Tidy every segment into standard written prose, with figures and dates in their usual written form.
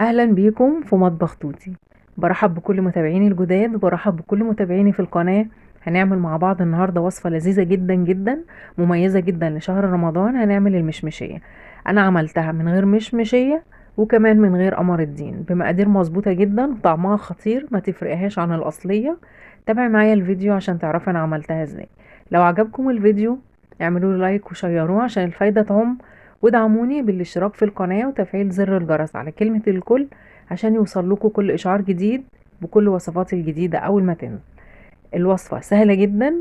اهلا بيكم في مطبخ توتي. برحب بكل متابعيني الجداد وبرحب بكل متابعيني في القناة. هنعمل مع بعض النهاردة وصفة لذيذة جدا جدا مميزة جدا لشهر رمضان. هنعمل المشمشية. انا عملتها من غير مشمشية وكمان من غير قمر الدين بمقادير مظبوطة جدا، طعمها خطير ما تفرقهاش عن الاصلية. تابعي معايا الفيديو عشان تعرفي انا عملتها ازاي. لو عجبكم الفيديو اعملوا له like وشيروه عشان الفايدة تعم، ودعموني بالاشتراك في القناة وتفعيل زر الجرس على كلمة الكل عشان يوصل لكم كل اشعار جديد بكل وصفاتي الجديدة اول ما تنزل. الوصفة سهلة جدا،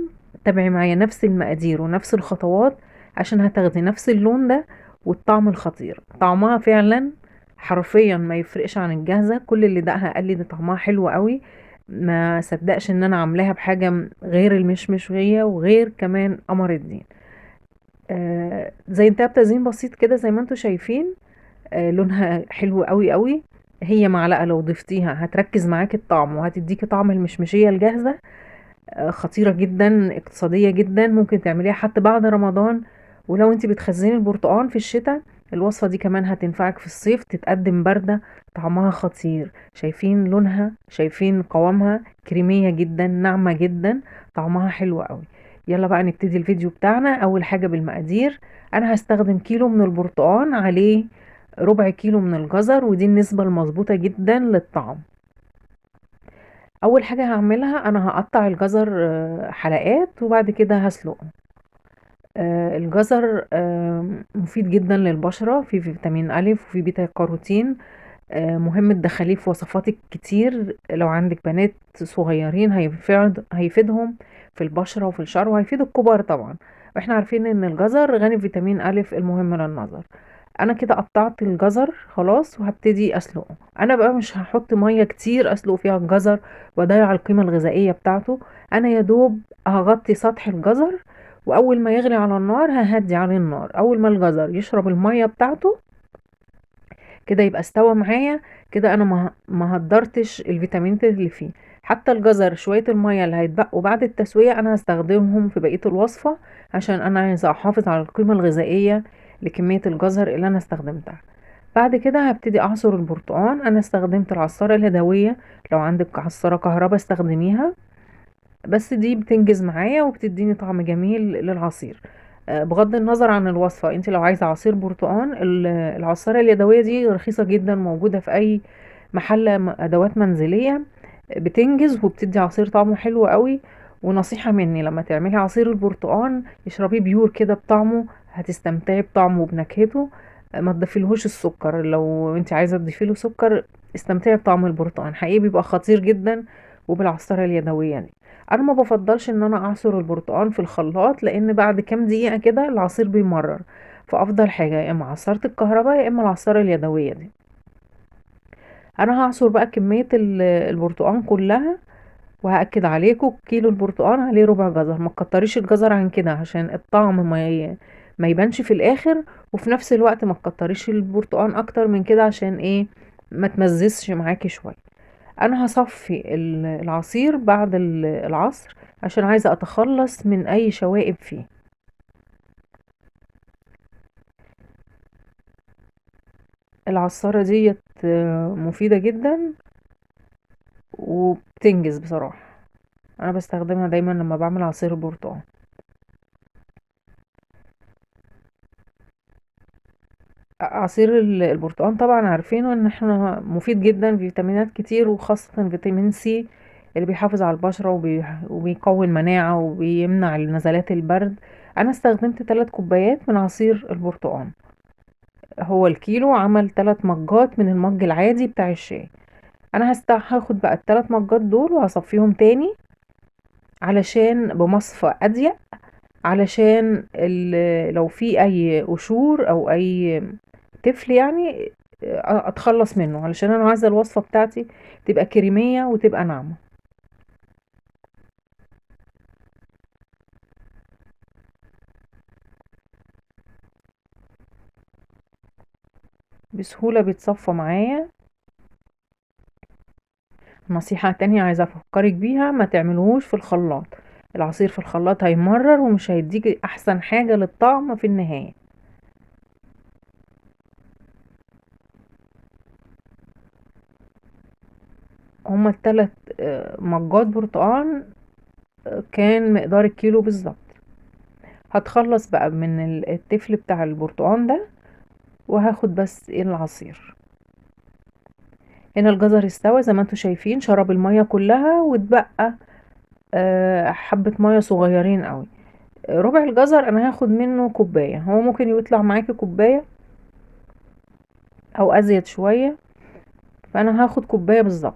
تابعي معايا نفس المقادير ونفس الخطوات عشان هتاخدي نفس اللون ده والطعم الخطير. طعمها فعلا حرفيا ما يفرقش عن الجاهزة، كل اللي دقها قال لي ده طعمها حلو قوي، ما صدقش ان انا عاملاها بحاجة غير المشمشية وغير كمان قمر الدين. زينتها بتزيين بسيط كده زي ما انتم شايفين. لونها حلو قوي قوي. هي معلقة لو ضفتيها هتركز معاكي الطعم وهتديكي طعم المشمشية الجاهزة. خطيرة جدا، اقتصادية جدا، ممكن تعمليها حتى بعد رمضان. ولو انت بتخزني البرتقان في الشتاء الوصفة دي كمان هتنفعك في الصيف، تتقدم باردة، طعمها خطير. شايفين لونها، شايفين قوامها، كريمية جدا، ناعمة جدا، طعمها حلو قوي. يلا بقى نبتدي الفيديو بتاعنا. اول حاجة بالمقادير، انا هستخدم كيلو من البرتقان عليه ربع كيلو من الجزر، ودي النسبة المظبوطة جدا للطعم. اول حاجة هعملها انا هقطع الجزر حلقات وبعد كده هسلقه. الجزر مفيد جدا للبشرة، فيه فيتامين ألف وفيه بيتا كاروتين. مهم تدخليه في وصفاتك كتير. لو عندك بنات صغيرين هيفيدهم في البشرة وفي الشعر، وهيفيد الكبار طبعا. واحنا عارفين ان الجزر غني بفيتامين ألف المهم للنظر. انا كده قطعت الجزر خلاص وهبتدي اسلقه. انا بقى مش هحط مية كتير اسلق فيها الجزر واضيع القيمة الغذائية بتاعته. انا يا دوب هغطي سطح الجزر، واول ما يغلي على النار ههدي عليه النار. اول ما الجزر يشرب المية بتاعته كده يبقى استوى معايا. كده انا ما هدرتش الفيتامينات اللي فيه. حتى الجزر شوية المية اللي هيتبقوا بعد التسوية انا هستخدمهم في بقية الوصفة، عشان انا عايزه احافظ على القيمة الغذائية لكميه الجزر اللي انا استخدمتها. بعد كده هبتدي اعصر البرتقان. انا استخدمت العصاره اليدوية، لو عندك عصارة كهرباء استخدميها، بس دي بتنجز معايا وبتديني طعم جميل للعصير. بغض النظر عن الوصفة، انت لو عايزه عصير برتقان العصاره اليدوية دي رخيصة جدا، موجودة في اي محل ادوات منزلية، بتنجز وبتدي عصير طعمه حلو قوي. ونصيحة مني، لما تعملي عصير البرتقان اشربيه pure كده بطعمه، هتستمتعي بطعمه وبنكهته. ما تضيفيلهوش السكر، لو انت عايزه تضيفيله سكر استمتعي بطعم البرتقان، حقيقي بيبقى خطير جدا. وبالعصاره اليدوية دي انا ما بفضلش ان انا اعصر البرتقان في الخلاط، لان بعد كام دقيقة كده العصير بيمرر. فافضل حاجة يا اما عصارة الكهرباء يا اما العصاره اليدوية دي. انا هعصر بقى كمية البرتقان كلها، وهاكد عليكم كيلو البرتقان عليه ربع جزر. ما تكتريش الجزر عن كده عشان الطعم ما يبانش في الاخر، وفي نفس الوقت ما تكتريش البرتقان اكتر من كده عشان ايه ما تمززش معاكي شوية. انا هصفي العصير بعد العصر عشان عايزه اتخلص من اي شوائب فيه. العصاره ديت مفيدة جدا وبتنجز بصراحة، انا بستخدمها دايما لما بعمل عصير البرتقال. عصير البرتقال طبعا عارفينه ان احنا مفيد جدا، فيتامينات كتير وخاصة فيتامين سي اللي بيحافظ على البشرة وبيقوي المناعة وبيمنع نزلات البرد. انا استخدمت 3 كوبايات من عصير البرتقال، هو الكيلو عمل 3 مجات من المج العادي بتاع الشاي. انا هاخد بقى ال3 مجات دول وهصفيهم تاني علشان بمصفى اضيق، علشان لو في اي قشور او اي تفل يعني اتخلص منه، علشان انا عايزه الوصفة بتاعتي تبقى كريميه وتبقى ناعمة. بسهولة بيتصفى معايا. نصيحة تانية عايزه افكرك بيها، ما تعملوهوش في الخلاط. العصير في الخلاط هيمرر ومش هيديك احسن حاجة للطعم في النهاية. هما ال3 مجات برتقان كان مقدار الكيلو بالظبط. هتخلص بقى من التفل بتاع البرتقان ده، وهاخد بس العصير. هنا الجزر استوى زي ما انتم شايفين، شرب المية كلها واتبقى حبة مية صغيرين قوي. ربع الجزر انا هاخد منه كوباية، هو ممكن يطلع معاكي كوباية او ازيد شوية، فانا هاخد كوباية بالظبط.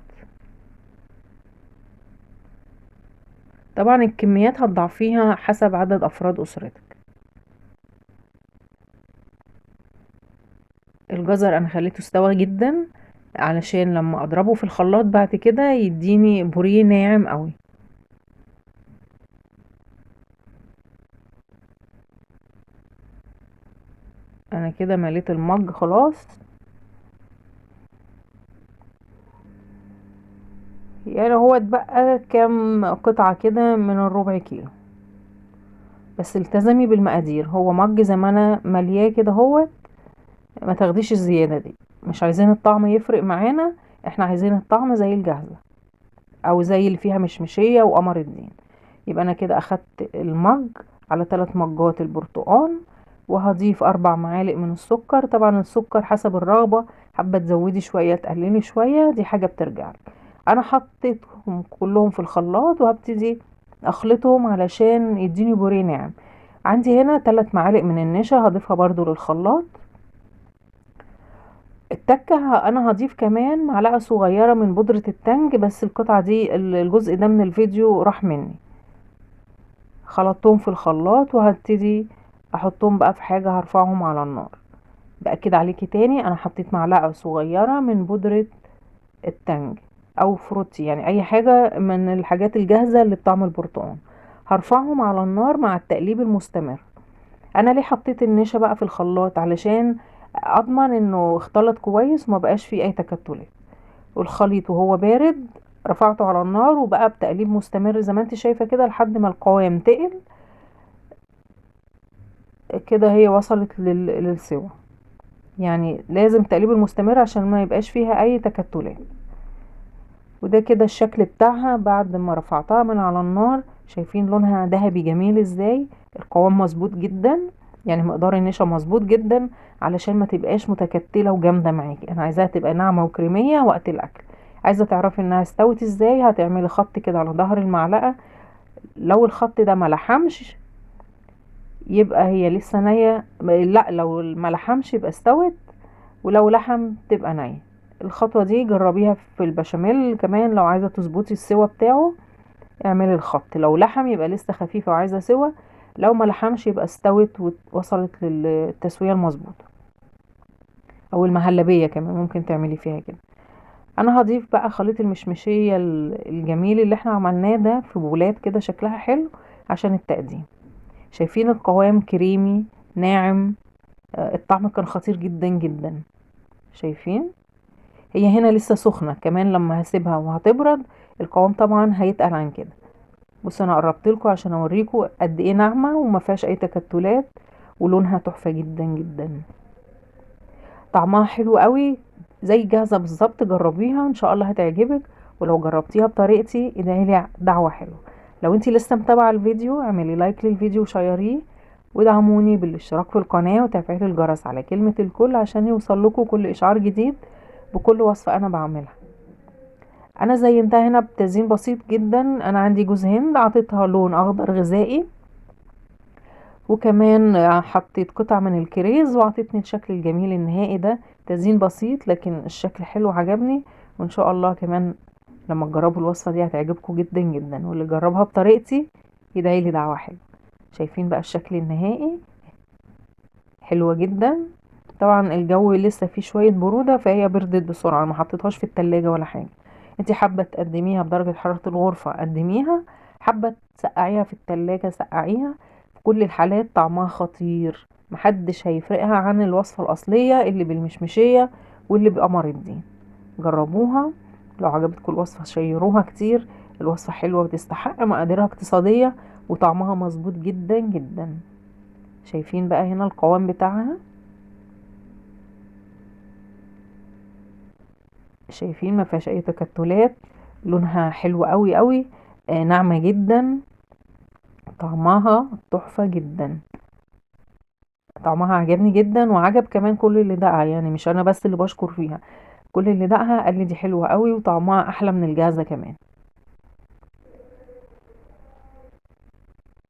طبعا الكميات هتضعفيها حسب عدد افراد اسرتك. الجزر انا خليته استوى جدا علشان لما اضربه في الخلاط بعد كده يديني بوريه ناعم قوي. انا كده مليت المج خلاص، يعني هو اتبقى كام قطعة كده من الربع كيلو، بس التزمي بالمقادير. هو مج زي ما انا ملياه كده اهوت، ما تاخديش الزيادة دي، مش عايزين الطعم يفرق معانا، احنا عايزين الطعم زي الجاهزة او زي اللي فيها مشمشية وقمر الدين. يبقى انا كده اخدت المج على 3 مجات البرتقان، وهضيف 4 معالق من السكر. طبعا السكر حسب الرغبة، حابة تزودي شوية تقللي شوية، دي حاجة بترجع لك. انا حطيتهم كلهم في الخلاط وهبتدي اخلطهم علشان يديني بوريه ناعم. عندي هنا 3 معالق من النشا هضيفها برضو للخلاط. التكة انا هضيف كمان معلقة صغيرة من بودرة التنج، بس القطعة دي الجزء ده من الفيديو راح مني. خلطتهم في الخلاط وهبتدي احطهم بقى في حاجة هرفعهم على النار. بأكد عليكي تاني، انا حطيت معلقة صغيرة من بودرة التنج او فروتي، يعني اي حاجة من الحاجات الجاهزة اللي بطعم البرتقال. هرفعهم على النار مع التقليب المستمر. انا ليه حطيت النشا بقى في الخلاط؟ علشان اضمن انه اختلط كويس وما بقاش فيه اي تكتلات. والخليط وهو بارد رفعته على النار وبقى بتقليب مستمر زي ما انت شايفة كده لحد ما القوام تقل كده، هي وصلت للسوا. يعني لازم تقليب المستمر عشان ما يبقاش فيها اي تكتلات. وده كده الشكل بتاعها بعد ما رفعتها من على النار. شايفين لونها ذهبي جميل ازاي، القوام مظبوط جدا، يعني مقدار النشا مظبوط جدا علشان ما تبقاش متكتلة وجامدة معاكي. انا عايزاها تبقى ناعمة وكريمية وقت الاكل. عايزة تعرفي انها استوت ازاي؟ هتعملي خط كده على ظهر المعلقة، لو الخط ده ما لحمش يبقى هي لسه نية، لا لو ما لحمش يبقى استوت، ولو لحم تبقى نية. الخطوة دي جربيها في البشاميل كمان، لو عايزة تظبطي السوا بتاعه اعملي الخط، لو لحم يبقى لسه خفيفة وعايزة سوا، لو ما لحمش يبقى استوت ووصلت للتسوية المظبوطة. او المهلبية كمان ممكن تعملي فيها كده. انا هضيف بقى خليط المشمشية الجميل اللي احنا عملناه ده في بولات كده شكلها حلو عشان التقديم. شايفين القوام كريمي ناعم، الطعم كان خطير جدا جدا. شايفين هي هنا لسه سخنة كمان، لما هسيبها وهتبرد القوام طبعا هيتقل عن كده. بصوا انا قربت لكم عشان اوريكم قد ايه ناعمة وما فيهاش اي تكتلات، ولونها تحفة جدا جدا، طعمها حلو قوي زي جاهزة بالظبط. جربيها ان شاء الله هتعجبك، ولو جربتيها بطريقتي ادعي لي دعوة حلوة. لو انتي لسه متابعة الفيديو اعملي لايك للفيديو وشيريه، ودعموني بالاشتراك في القناة وتفعيل الجرس على كلمة الكل عشان يوصل لكم كل اشعار جديد بكل وصفة انا بعملها. انا زينتها هنا بتزيين بسيط جدا، انا عندي جوز هند عطيتها لون اخضر غذائي، وكمان حطيت قطع من الكريز وعطيتني الشكل الجميل النهائي ده. تزيين بسيط لكن الشكل حلو عجبني، وان شاء الله كمان لما تجربوا الوصفة دي هتعجبكم جدا جدا، واللي جربها بطريقتي يدعي لي دعوة حلوة. شايفين بقى الشكل النهائي حلوة جدا. طبعا الجو لسه فيه شوية برودة فهي بردت بسرعة، ما حطيتهاش في التلاجة ولا حاجة. انتي حابة تقدميها بدرجة حرارة الغرفة قدميها، حابة تسقعيها في التلاجة سقعيها. في كل الحالات طعمها خطير، محدش هيفرقها عن الوصفة الأصلية اللي بالمشمشية واللي بقمر الدين. جربوها، لو عجبتكم الوصفة شيروها كتير، الوصفة حلوة وتستحق، مقاديرها اقتصادية وطعمها مظبوط جدا جدا. شايفين بقى هنا القوام بتاعها، شايفين ما فيهاش اي تكتلات، لونها حلو قوي قوي، ناعمة جدا، طعمها تحفة جدا، طعمها عجبني جدا وعجب كمان كل اللي دقها، يعني مش انا بس اللي بشكر فيها، كل اللي دقها قال لي دي حلوة قوي وطعمها احلى من الجاهزة كمان.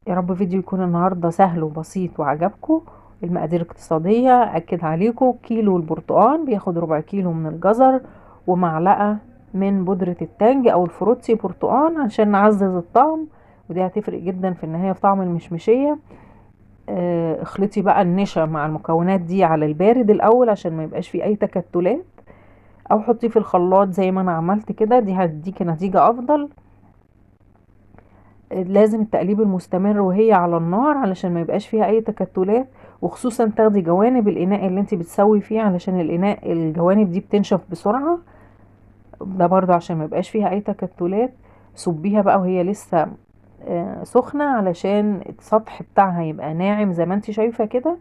يا رب فيديو يكون النهاردة سهل وبسيط وعجبكم. المقادير اقتصادية، اكد عليكم، كيلو البرتقال بياخد ربع كيلو من الجزر ومعلقة من بودرة التانج او الفروتي برتقال عشان نعزز الطعم، ودي هتفرق جدا في النهاية في طعم المشمشية. اخلطي بقى النشا مع المكونات دي على البارد الاول عشان ما يبقاش فيه اي تكتلات، او حطيه في الخلاط زي ما انا عملت كده، دي هتديكي نتيجة افضل. لازم التقليب المستمر وهي على النار علشان ما يبقاش فيها اي تكتلات، وخصوصا تاخدي جوانب الاناء اللي انت بتسوي فيه علشان الاناء الجوانب دي بتنشف بسرعة، ده برضو عشان ما يبقاش فيها اي تكتلات. صبيها بقى وهي لسه سخنة علشان السطح بتاعها يبقى ناعم زي ما انت شايفة كده.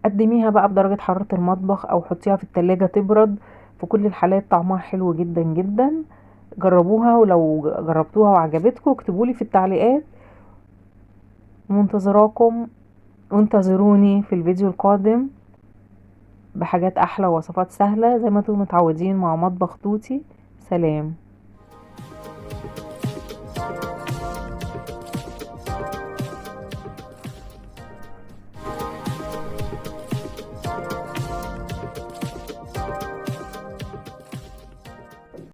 قدميها بقى بدرجة حرارة المطبخ او حطيها في التلاجة تبرد، في كل الحالات طعمها حلو جدا جدا. جربوها، ولو جربتوها وعجبتكم اكتبولي في التعليقات. منتظراكم وانتظروني في الفيديو القادم بحاجات احلى ووصفات سهلة زي ما انتم متعودين مع مطبخ توتي. سلام.